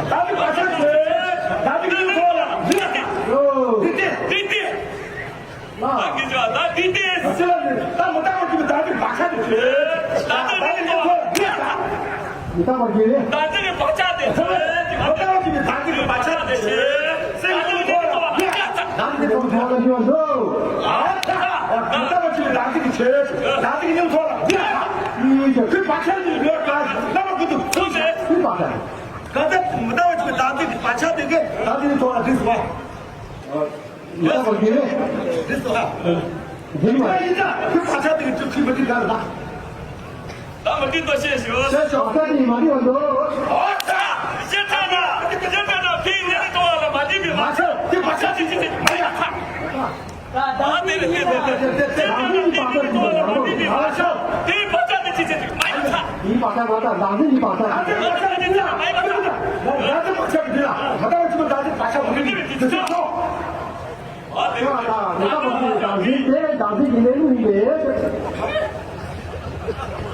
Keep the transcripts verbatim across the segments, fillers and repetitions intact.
ད་ཅིག་བག་ཆགས་ཆེ། ད་ཅིག་ཉིན་ཐོག་ལ་འདི་ལ་ད། འདི་ལྟས། འདི་ལྟས། ད་གི་ཅོ་ད་འདི་ལྟས། ད་ཅི་ལ་ནི་ད་མི་ལྟ་བ་ཅིག་ད་ཅིག་བག་ཆགས་ཆེ། ད་ཅིག་ཉིན་ཐོག་ལ་འདི་ལ་ད། མི་ལྟ་བ་ཅིག་ནི། ད་ཅིག་བག་ཆགས་ཆེ། མི་ལྟ་བ་ཅིག་ད་ཅིག་བག་ཆགས་ཆེ། སེམས་ཉིན་ཐོག་ལ་འདི་ལ་ད། ད་ཅིག་ཉིན་ཐོག་ལ་འདི་ལ་འདུག་ཨ་ད། མི་ལྟ་བ་ཅིག་ད་ཅིག་ཆེ། ད་ཅིག་ཉིན་ཐོག་ལ་འདི་ལ་ད། ཁོའི་བག་ཆགས་ཅིག་ཡོད་ཀ་ལྟ་བ་ཀུན་ཏུ་ཚུལ་ཆེ། ཁོའི་བག་ཆགས། ག་ཚོད་མི་ལྟ་བ་ཅིག་ད་ཅིག་བག་ཆགས་དེ་གས་ད་ཅིག་ཐོག་ལ་འདི་སུ་བ། མི་ལྟ་བ་དེ་རེད། འདི་སུ་བ། དེ་མ་ཡིན་ན་ཁྱོད་བག་ཆགས་དེ་གས་ཁྱོད་ཁྱོད་མི་འདི་ག་ལ། ད་མི་འདི་ལྟ་བཤད་ཞུ། བཤད་ཞུ། བག་ཆགས་དེ་མ་འདི་བ་འདུག་ཨོ་ཙ། ཞེ་ཁྲ་ན་ཞེ་ཁྲ་ན་ཕིང་ནི་གཏོང་བ་ལ་མ་འདི་མི་མ་ཆགས་དེ་བག་ཆགས་དེ་ཅི་ཅི་མ་ཡ་ཁ། ད་དེ་རེད་དེ་རེད་དེ་རེད་དེ་རེད། དེ་བག་ཆགས་དེ་ཅི་ཅི་མ་ཡིན་ཁ། དེ་བག་ཆགས་དེ་ཅི་ཅི་མ་ཡིན་ཁ། ཡིན་པ་ཁ་བ་ད་ལག་ཟིན་ཡིན་པ་ཁ། ད་དེ་བག་ཆགས་དེ་ཅི་ཅི་མ་ཡིན་ཁ། ད་དེ་བག་ཆགས་དེ་ལ་ང་ད་བ་ཅི་མ་ད་དེ་བག་ཆགས་མ་ཡིན་དེ་ཅི་ཅི་ཁོ། ད་དེ་བག་ཆགས་དེ་ལག་ཟིན་དེ་ལག་ཟིན་གྱི་ལས་ལུགས་ཡིན་པས། ད་དེ་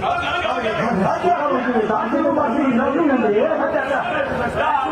བག་ཆགས་དེ་ལག་ཟིན་ལུགས་ཡིན་པས།